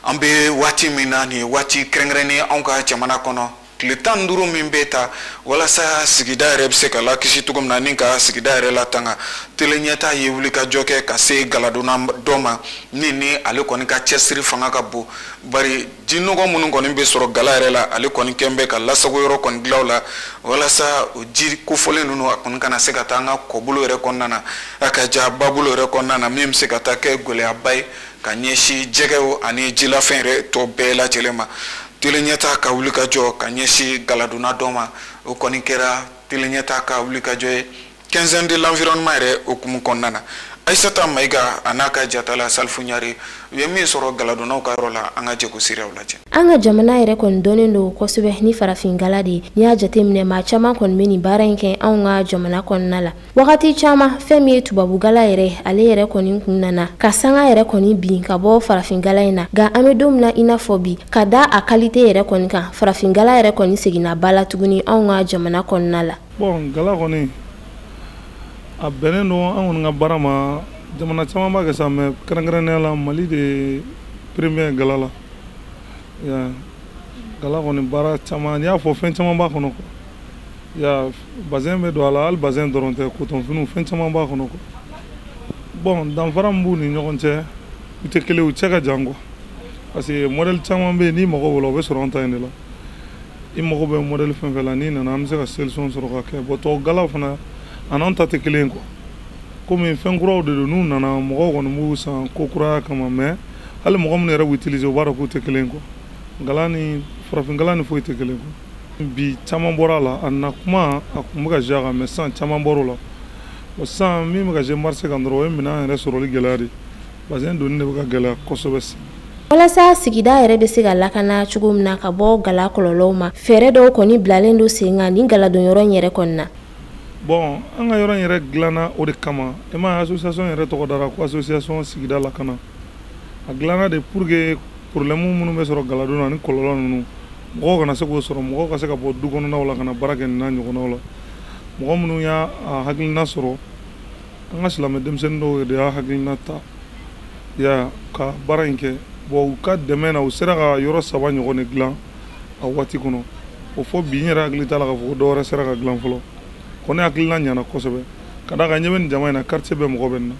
An bɛ waati min na, nin ye waati kɛrɛnkɛrɛnnen anw ka jamana kɔnɔ, tile 15 min bɛ ta walasa sigida yɛrɛ bɛ se ka lakisi cogo min na ni ka sigida yɛrɛ latanga. Tele ɲɛta ye wulikajɔ kɛ ka se galadonna dɔ ma ni ale kɔni ka cɛsiri fanga ka bon, bari jinɔgɔ minnu kɔni bɛ sɔrɔ gala yɛrɛ la, ale kɔni kɛn bɛ ka lasago yɔrɔ kɔni dilan o la walasa o ji kofɔlen ninnu a kɔni kana se ka taa an ka kɔbolo yɛrɛ kɔnɔna na, a ka ja babolo yɛrɛ kɔnɔna na, min bɛ se ka taa kɛ gɛlɛyaba ye ka ɲɛsin jɛgɛw ani jilafɛn yɛrɛ tɔ bɛɛ lajɛlen ma. Tele ɲɛta ka wulikajɔ ka ɲɛsin galadonna dɔ ma, o kɔni kɛra tele ɲɛta ka wulikajɔ ye quinzaine de l'environnement yɛrɛ hukumu kɔnɔna na. Aïssata Maïga a n'a ka jatala Salifu Ɲare, u ye min sɔrɔ galadonnaw ka yɔrɔ la, an ka jɛ k'o seereyaw lajɛ. An ka jamana yɛrɛ kɔni dɔnnen don kosɛbɛ ni farafin gala de ye. N'i y'a jateminɛ, maa caman kɔni bɛ nin baara in kɛ anw ka jamana kɔnɔna la. Wagati caman, fɛn min ye tubabu gala yɛrɛ, ale yɛrɛ kɔni kun nana ka sanga yɛrɛ kɔni bin ka bɔ farafin gala in na. Nka an bɛ don min na i n'a fɔ bi, ka da a qualité yɛrɛ kɔni kan, farafin gala yɛrɛ kɔni seginna ba la tuguni anw ka jamana kɔnɔna la. Bon, gala kɔni a bɛnnen don an kɔni ka baara ma. Jamana caman b'a kɛ sa, mais kɛrɛnkɛrɛnnenya la Mali de premier gala la. Gala kɔni baara caman, n'i y'a fɔ fɛn caman b'a kɔnɔ quoi. Ya bazin bɛ don a la, hali bazin dɔrɔn tɛ, kotɔnfiniw fɛn caman b'a kɔnɔ quoi. Bon, danfara min b'u ni ɲɔgɔn cɛ, u tɛ kelen, u cɛ ka jan quoi. Parce que modèle caman bɛ yen, n'i mago b'o la, o bɛ sɔrɔ an ta in de la. I mago bɛ modèle fɛn fɛn la, n'i nana an bɛ se ka solution sɔrɔ ka kɛ. Bon, tubabu galaw fana a n'an ta tɛ kelen quoi. Komi fɛn kuraw de don, n'u nana mɔgɔw kɔni b'u san ko kuraya kama, mais hali mɔgɔ minnu yɛrɛ b'u utiliser, u b'a dɔn k'u tɛ kelen quoi. Gala ni farafin gala ni foyi tɛ kelen quoi. Bi caman bɔra a la, a na kuma a kun bɛ ka jouer a kan, mais sisan caman bɔra o la. Bon, sisan min bɛ ka jouer marché kan dɔrɔn, o ye minɛn yɛrɛ sɔrɔli gɛlɛya de ye. Bazin donni de bɛ ka gɛlɛya kosɛbɛ sisan. Walasa sigida yɛrɛ bɛ se ka lakana cogo min na ka bɔ gala kɔlɔlɔw ma, fɛɛrɛ dɔw kɔni bilalen don sen kan nin galadonyɔrɔ in yɛrɛ kɔni na. Bon, an ka yɔrɔ in yɛrɛ dilanna o de kama. E m'a ye, association yɛrɛ tɔgɔ dara ko association sigida lakana. A dilanna de pour que problème minnu bɛ sɔrɔ galadon na ani kɔlɔlɔ ninnu, mɔgɔw kana se k'o sɔrɔ, mɔgɔw ka se ka bɔ du kɔnɔnaw la ka na baara kɛ nin n'a ɲɔgɔnnaw la. Mɔgɔ minnu y'a hakilina sɔrɔ, an ka silamɛ denmisɛnnin dɔw de y'a hakilina ta ya ka baara in kɛ. Bon, u ka dɛmɛ na, u sera ka yɔrɔ 3 ɲɔgɔn de dilan a waati kɔnɔ. O fɔ bi n yɛrɛ hakili t'a la k'a fɔ ko dɔwɛrɛ sera ka dilan fɔlɔ. Ko ne hakilina ɲɛna kosɛbɛ, ka d'a kan ɲɛ bɛ nin jama in na, quartier bɛɛ mɔgɔ bɛ nin na.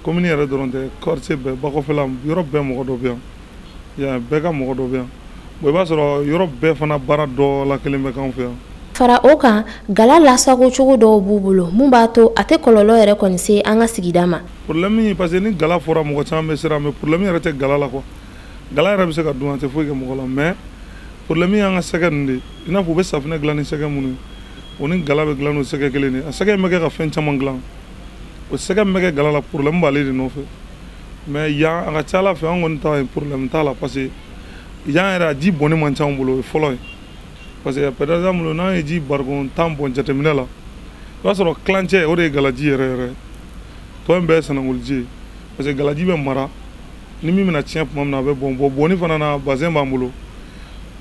Commune yɛrɛ dɔrɔn tɛ, quartier bɛɛ, bakɔfɛla yɔrɔ bɛɛ mɔgɔ dɔ bɛ yan. Ya bɛɛ ka mɔgɔ dɔ bɛ yan. Bon, i b'a sɔrɔ yɔrɔ bɛɛ fana baara dɔ la kelen bɛ k'anw fɛ yan. Fara o kan, gala lasago cogo dɔw b'u bolo mun b'a to a tɛ kɔlɔlɔ yɛrɛ kɔni se an ka sigida ma. Problème, parce que ni gala fɔra mɔgɔ caman bɛ siran, mais problème yɛrɛ tɛ gala la quoi. Gala yɛrɛ bɛ se ka dun, a tɛ foyi kɛ mɔgɔ la, mais problème y'an ka sɛgɛ ninnu de ye. I n'a fɔ u bɛ safunɛ dilan ni sɛgɛ minnu ye, o ni gala bɛ dilan n'o sɛgɛ kelen de ye. A sɛgɛ in bɛ kɛ ka fɛn caman dilan, o sɛgɛ min bɛ kɛ gala la, problème b'ale de nɔfɛ. Mais yan a ka ca ala fɛ, an kɔni ta ye problème t'a la, parce que yan yɛrɛ a ji bɔnni man ca anw bolo, o ye fɔlɔ ye. Parce que par exemple n'an ye ji barikon 10 bɔn jateminɛ la, i b'a sɔrɔ kilancɛ o de ye galaji yɛrɛ yɛrɛ ye, tɔ in bɛɛ ye sanangoliji ye. Parce que galaji bɛ mara ni min bɛna tiɲɛ tuma min na, a bɛ bɔn. Bon, bɔnni fana na, bazin b'an bolo,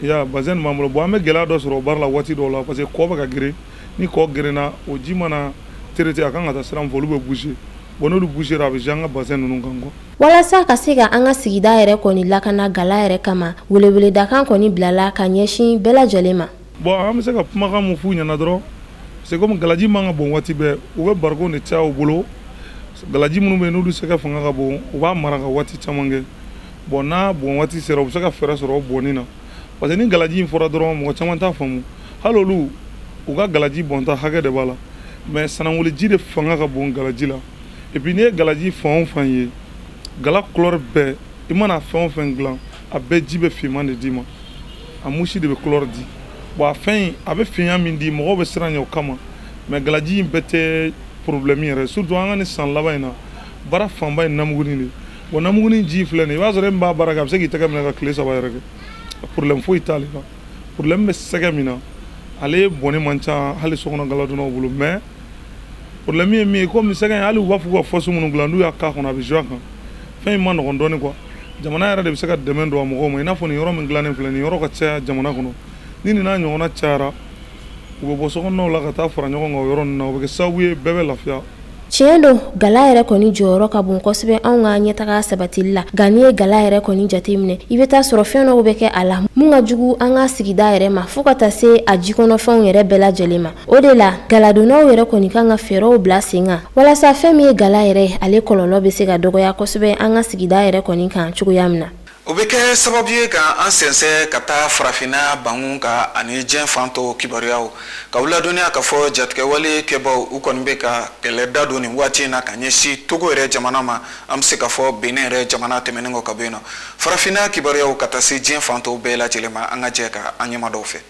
ya bazin b'an bolo. Bon, an bɛ gɛlɛya dɔ sɔrɔ o baara la waati dɔw la, parce que kɔ bɛ ka girin, Ni kɔ gerenna, o ji mana traité, a kan ka taa sira min fɛ, olu bɛ bouger. Bon, n'olu bougera, a bɛ jouer an ka bassin ninnu kan quoi. Walasa ka se ka an ka sigida yɛrɛ kɔni lakana gala yɛrɛ kama, weleweledakan kɔni bilala ka ɲɛsin bɛɛ lajɛlen ma. Bon, an bɛ se ka kumakan mun f'u ɲɛna dɔrɔn, c'est comme galaji man ka bon waati bɛɛ. U bɛ barikon de caya u bolo. Galaji minnu bɛ yen, n'olu sɛgɛ fanga ka bon, u b'a mara ka waati caman kɛ. Bon, n'a bon waati sera, u bɛ se ka fɛɛrɛ sɔrɔ o bɔnni na, parce que ni galaji in fɔra dɔrɔn, mɔgɔ caman t'a faamu. Hali olu, u ka galaji bɔnta hakɛ de b'a la, mais sanangoliji de fanga ka bon galaji la. Et puis n'i ye galaji fan o fan ye, gala couleur bɛɛ, i mana fɛn o fɛn dilan, a bɛɛ ji bɛ finman de d'i ma. A mousse de bɛ couleur di. Bon, a fɛn in, a bɛ finya min di, mɔgɔw bɛ siran ɲɛ o kama. Mais galaji in bɛɛ tɛ problème yɛrɛ, surtout an ka nin san laban in na, baara fanba ye namuguni de. Bon, namuguni ji filɛ nin ye, i b'a sɔrɔ e min b'a baara kɛ, a bɛ se k'i tɛgɛ minɛ ka tile 3 yɛrɛ kɛ, problème foyi t'ale la. Problème bɛ sɛgɛ min na, ale bɔnni man ca hali sokɔnɔ galadonnaw bolo. Mais problème ye min ye, komi sɛgɛ in, hali u b'a fɔ k'u ka fosse minnu dilan, n'u y'a k'a kɔnɔ, a bɛ jouer a kan. Fɛn in ma nɔgɔn dɔɔni quoi. Jamana yɛrɛ de bɛ se ka dɛmɛ don a mɔgɔw ma, i n'a fɔ nin yɔrɔ min dilannen filɛ nin yɔrɔ ka caya jamana kɔnɔ. Ni nin n'a ɲɔgɔnna cayara, u bɛ bɔ sokɔnɔnaw la ka taa fara ɲɔgɔn kan o yɔrɔ ninnu na, o bɛ kɛ sababu ye bɛɛ bɛ lafiya. Tiɲɛ don, gala yɛrɛ kɔni jɔyɔrɔ ka bon kosɛbɛ anw ka ɲɛtaga sabatili la. Nka n'i ye gala yɛrɛ kɔni jateminɛ, i bɛ taa sɔrɔ fɛn dɔw bɛ kɛ a la mun ka jugu an ka sigida yɛrɛ ma, fo ka taa se a jikɔnɔfɛnw yɛrɛ bɛɛ lajɛlen ma. O de la, galadonnaw yɛrɛ kɔni kan ka fɛɛrɛw bila sen kan walasa fɛn min ye gala yɛrɛ, ale kɔlɔlɔ bɛ se ka dɔgɔya kosɛbɛ an ka sigida yɛrɛ kɔni kan cogoya min na. O bɛ kɛ sababu ye ka an sɛnsɛn ka taa farafinna bangun ka ani diɲɛ fan tɔw kibaruyaw ka ladɔnniya k'a fɔ jatigɛwale kɛbaw, u kɔni bɛ ka kɛlɛ da don nin waati in na ka ɲɛsin Togo yɛrɛ jamana ma, an bɛ se k'a fɔ Benin yɛrɛ jamana tɛmɛnen kɔ ka bɔ yen nɔ. Farafinna kibaruyaw ka taa se diɲɛ fan tɔw bɛɛ lajɛlen ma, an ka jɛ ka an ɲɛma dɔw fɛ.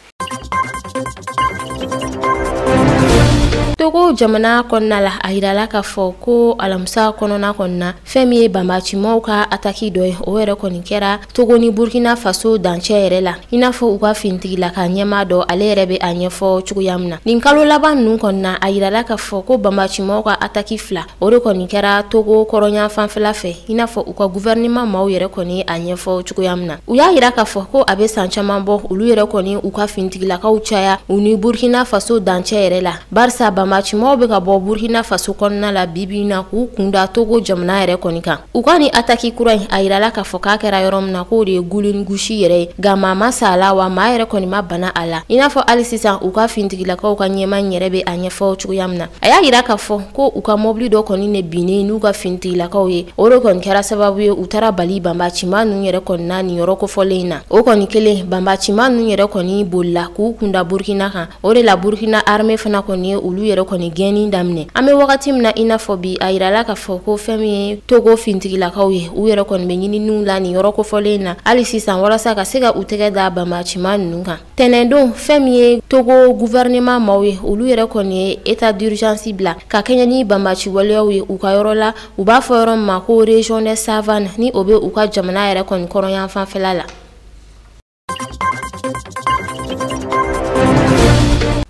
Togo jamana kɔnɔna la, a yirala k'a fɔ ko alamisa kɔnɔna kɔnɔna, fɛn min ye banbacimaw ka ataki dɔ ye, o yɛrɛ kɔni kɛra Togo ni Burkina Faso dancɛ yɛrɛ la, i n'a fɔ u ka fintigila ka ɲɛmaa dɔ, ale yɛrɛ bɛ a ɲɛfɔ cogoya min na. Nin kalo laban ninnu kɔnɔna, a yirala k'a fɔ ko banbacimaw ka ataki 2, o de kɔni kɛra Togo kɔrɔnya fanfɛla fɛ, i n'a fɔ u ka gouvernement maaw yɛrɛ kɔni a ɲɛfɔ cogoya min na. U y'a yira k'a fɔ ko a bɛ san caman bɔ, olu yɛrɛ kɔni u ka fintigilakaw caya u ni Burkina Faso dancɛ yɛrɛ la, barisa banbacimaw bɛ ka bɔ Burkina Faso kɔnɔna la bi bi in na k'u kunda Togo jamana yɛrɛ kɔni kan. U ka ni ataki kura in, a yirala k'a fɔ k'a kɛra yɔrɔ min na, k'o de ye Gouloungouchi yɛrɛ ye. Nka maa ma sa a la, wa maa yɛrɛ kɔni ma bana a la, i n'a fɔ hali sisan u ka fintigilakaw ka ɲɛma in yɛrɛ bɛ a ɲɛfɔ cogoya min na. A y'a yira k'a fɔ ko u ka mɔbili dɔ kɔni de binnen n'u ka fintigilakaw ye, o de kɔni kɛra sababu ye u taara bali banbacima ninnu yɛrɛ kɔni na nin yɔrɔ kofɔlen in na. O kɔni kelen, banbacima ninnu yɛrɛ kɔni bolila k'u kunda Burkina kan. O de la, Burkina armée fana kɔni ye olu yɛrɛ kɔni gɛnni daminɛ. An bɛ wagati min na i n'a fɔ bi, a yirala k'a fɔ ko fɛn min ye Togo fintigilakaw ye, u yɛrɛ kɔni bɛ ɲininiw la nin yɔrɔ kofɔlen in na hali sisan walasa ka se ka u tɛgɛ da banbacima ninnu kan. Tɛnɛndon, fɛn min ye Togo gouvernement maaw ye, olu yɛrɛ kɔni ye état d'urgence bila ka kɛɲɛ ni banbaci waleyaw ye u ka yɔrɔ la, u b'a fɔ yɔrɔ min ma ko région des savanes, ni o bɛ u ka jamana yɛrɛ kɔni kɔrɔyan fanfɛla la.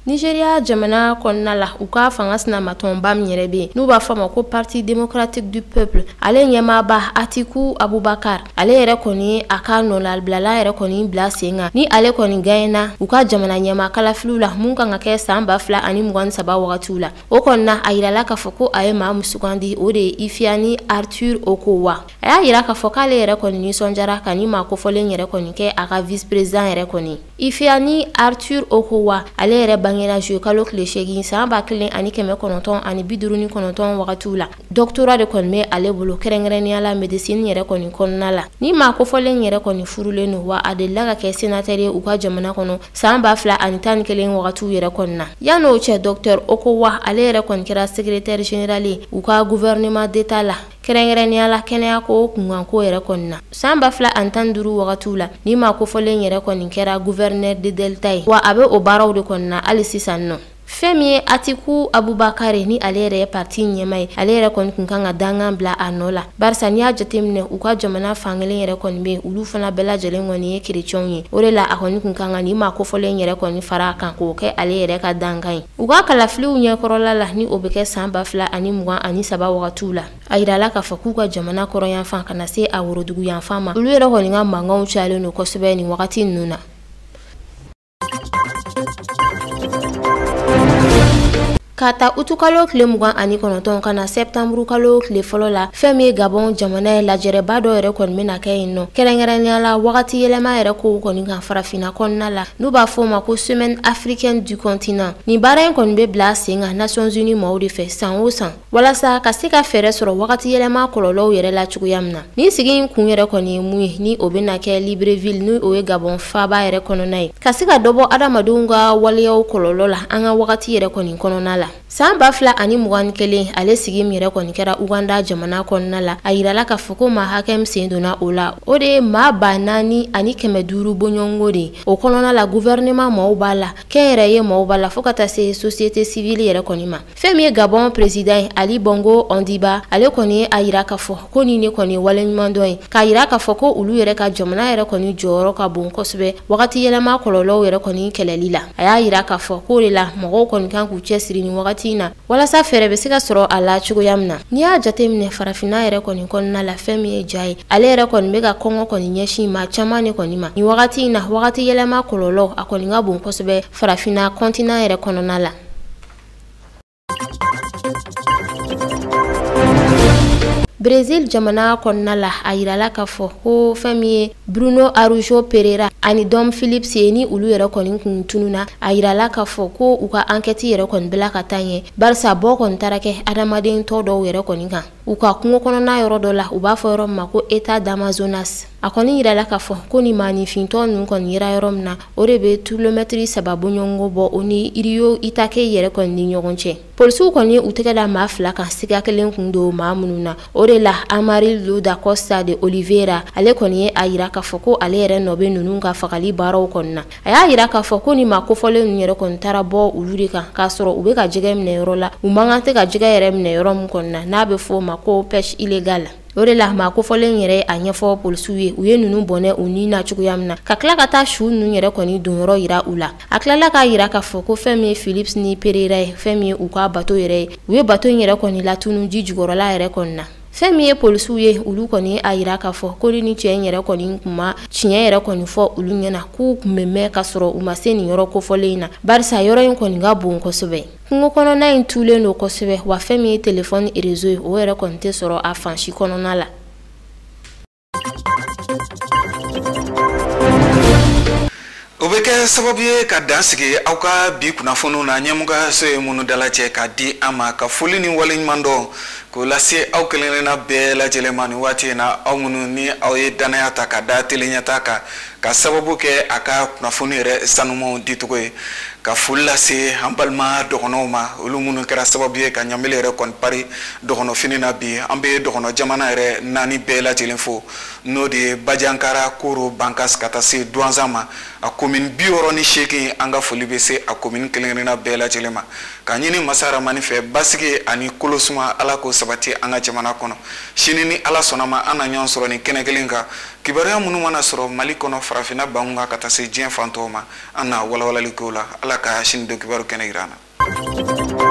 Nigeria jamana kɔnɔna la, u ka fanga sinamatɔnba min yɛrɛ bɛ yen, n'u b'a fɔ a ma ko Parti démocratique du peuple, ale ɲɛmaaba Atiku Abubakar, ale yɛrɛ kɔni a ka nɔlabilala yɛrɛ kɔni bila sen kan ni ale kɔni gagnéna u ka jamana ɲɛmaa kalafiliw la mun kan ka kɛ san 2023 wagatiw la. O kɔni na, a yirala k'a fɔ ko a ye maa min sugandi, o de ye Ifeanyi Arthur Okowa. A y'a yira k'a fɔ k'ale yɛrɛ kɔni nisɔndiyara ka ni maa kofɔlen yɛrɛ kɔni kɛ a ka vice président yɛrɛ kɔni. Ifeanyi Arthur Okowa, ale yɛrɛ bangera juillet kalo tile 8 san 1959 wagatiw la. Doctorat de kɔni bɛ ale bolo, kɛrɛnkɛrɛnnenya la médecine yɛrɛ kɔni kɔnɔna la. Ni maa kofɔlen yɛrɛ kɔni furulen don, wa a delila ka kɛ sénateur ye u ka jamana kɔnɔ san 2011 wagatiw yɛrɛ kɔni na. Yan'o cɛ, docteur Okowa, ale yɛrɛ kɔni kɛra secrétaire général ye u ka gouvernement d'état la, kɛrɛnkɛrɛnnenya la kɛnɛya ko kunkanko yɛrɛ kɔni na. San 2015 wagatiw la, ni maa kofɔlen yɛrɛ kɔni kɛra gouverneur de Delta ye, wa a bɛ o baaraw de kɔni na hali sisan nɔ. Fɛn min ye Atiku Abubakar, ni ale yɛrɛ ye parti ɲɛmaa ye, ale yɛrɛ kɔni kun kan ka dangan bila a nɔ la, barisa n'i y'a jateminɛ, u ka jamana fankelen yɛrɛ kɔni bɛ yen, olu fana bɛɛ lajɛlen kɔni ye kerecɛnw ye. O de la, a kɔni kun kan ka nin maa kofɔlen yɛrɛ kɔni fara a kan k'o kɛ ale yɛrɛ ka dangan ye u ka kalafiliw ɲɛkɔrɔla la, ni o bɛ kɛ san 2023 wagatiw la. A yirala k'a fɔ k'u ka jamana kɔrɔyanfan ka na se a worodugu yanfan ma, olu yɛrɛ kɔni ka mankanw cayalen don kosɛbɛ nin wagati ninnu na. Ka ta utukalo tile 29 ka na sɛtanburukalo tile fɔlɔ la, fɛn min ye Gabon jamana ye, lajɛrɛba dɔ yɛrɛ kɔni bɛna kɛ yen nɔ, kɛrɛnkɛrɛnnenya la wagati yɛlɛma yɛrɛ kow kɔni kan farafinna kɔnɔna la, n'u b'a fɔ o ma ko Semaine africaine du continent. Nin baara in kɔni bɛ bila sen kan Nations Unies maaw de fɛ san o san, walasa ka se ka fɛɛrɛ sɔrɔ wagati yɛlɛma kɔlɔlɔw yɛrɛ la cogoya min na. Nin sigi in kun yɛrɛ kɔni ye mun ye, ni o bɛna kɛ Libreville, ni o ye Gabon faaba yɛrɛ kɔnɔna ye, ka se ka dɔ bɔ adamadenw ka waleyaw kɔlɔlɔ la an ka wagati yɛrɛ kɔni kɔnɔna la. San 2021, ale sigi min yɛrɛ kɔni kɛra Uganda jamana kɔnɔna la, a yirala k'a fɔ ko maa hakɛ min sen donna o la, o de ye maa 4500 bɔɲɔgɔnko de ye. O kɔnɔna la, gouvernement maaw b'a la, kɛnyɛrɛye maaw b'a la, fo ka taa se société civile yɛrɛ kɔni ma. Fɛn min ye Gabon président ye, Ali Bongo Ondimba, ale kɔni ye a yira k'a fɔ ko nin de kɔni ye waleɲumandɔn ye, k'a yira k'a fɔ ko olu yɛrɛ ka jamana yɛrɛ kɔni jɔyɔrɔ ka bon kosɛbɛ wagati yɛlɛma kɔlɔlɔw yɛrɛ kɔni kɛlɛli la. A y'a yira k'a fɔ k'o de la mɔgɔw kɔni kan k'u cɛsiri nin wagati in na, walasa fɛɛrɛ bɛ se ka sɔrɔ a la cogoya min na. N'i y'a jateminɛ farafinna yɛrɛ kɔni kɔnɔna la, fɛn min ye ja ye, ale yɛrɛ kɔni bɛ ka kɔngɔ kɔni ɲɛsin maa caman de kɔni ma nin wagati in na. Wagati yɛlɛma kɔlɔlɔ, a kɔni ka bon kosɛbɛ farafinna continent yɛrɛ kɔnɔna la. Brésil jamana kɔnɔna la, a yirala k'a fɔ ko fɛn min ye Bruno Araújo Pereira ani Dom Phillips ye, ni olu yɛrɛ kɔni kun tununa, a yirala k'a fɔ ko u ka enquête yɛrɛ kɔni bila ka taa ɲɛ, barisa bɔ kɔni taara kɛ adamaden tɔ dɔw yɛrɛ kɔni kan u ka kungo kɔnɔna yɔrɔ dɔ la, u b'a fɔ yɔrɔ min ma ko État d'Amazonas. A kɔni yirala k'a fɔ ko nin maaninfintɔ ninnu kɔni yera yɔrɔ min na, o de bɛ kilomɛtiri 3 bɔɲɔgɔnko bɔ o ni Rio Itake yɛrɛ kɔni ni ɲɔgɔn cɛ. Polisiw kɔni u tɛgɛ da maa 2 kan, siga kelen kun don maa minnu na. O de la Amarildo da Costa de Oliveira, ale kɔni ye a yira k'a fɔ ko ale yɛrɛ nɔ bɛ ninnu ka fagali baaraw kɔni na. A y'a yira k'a fɔ ko nin maa kofɔlen ninnu yɛrɛ kɔni taara bɔ olu de kan, k'a sɔrɔ u bɛ ka jɛgɛ minɛ yɔrɔ la, u man kan tɛ ka jɛgɛ yɛrɛ minɛ yɔrɔ min kɔni na, n'a bɛ fɔ o ma ko pêche illégale. O de la maa kofɔlen yɛrɛ a ɲɛfɔ polisiw ye, u ye ninnu bɔnɛ u ni na cogoya min na, ka tila ka taa su ninnu yɛrɛ kɔni donyɔrɔ yira u la. A tilala k'a yira k'a fɔ ko fɛn min ye Phillips ni Pereira ye, fɛn min ye u ka bato yɛrɛ ye, u ye bato in yɛrɛ kɔni latunu ji jukɔrɔla yɛrɛ kɔni na. Fɛn min ye polisiw ye, olu kɔni a yira k'a fɔ ko ni cɛ in yɛrɛ kɔni kun ma tiɲɛ yɛrɛ kɔni fɔ olu ɲɛna, k'u kun bɛ mɛn ka sɔrɔ u ma se nin yɔrɔ kofɔlen in na, barisa yɔrɔ in kɔni ka bon kosɛbɛ. Kungo kɔnɔna in tulen don kosɛbɛ, wa fɛn min ye telefɔni réseau ye, o yɛrɛ kɔni tɛ sɔrɔ a fan si kɔnɔna la. O bɛ kɛ sababu ye ka dan sigi aw ka bi kunnafoniw na, ɲɛmɔgɔyaso ye minnu dalajɛ ka di an ma, ka foli ni waleɲuman dɔn k'o lase aw kelenkelenna bɛɛ lajɛlen ma nin waati in na, aw minnu ni aw ye danaya ta ka da teleɲɛta kan ka sababu kɛ a ka kunnafoni yɛrɛ sanumanw dicogo ye, ka foli lase an balima dɔgɔnɔw ma, olu minnu kɛra sababu ye ka ɲamele yɛrɛ kɔni pari dɔgɔnɔfini na bi. An bɛ dɔgɔnɔ jamana yɛrɛ 4 bɛɛ lajɛlen fo, n'o de ye Bajankara, Koro, Bankas ka taa se Duwanzan ma. A commune 68, an ka foli bɛ se a commune kelen-kelenna bɛɛ lajɛlen ma, ka ɲini masa Ramani fɛ basigi ani kolosuma, Ala k'o sabati an ka jamana kɔnɔ. Sini ni Ala sɔnna ma, an na ɲɔgɔn sɔrɔ nin kɛnɛ kelen kan. Kibaruya minnu mana sɔrɔ Mali kɔnɔ, farafinna bangun kan ka taa se diɲɛ fan tɔw ma, an na walawalali k'o la. Ala ka sini don kibaru kɛnɛ yira an na.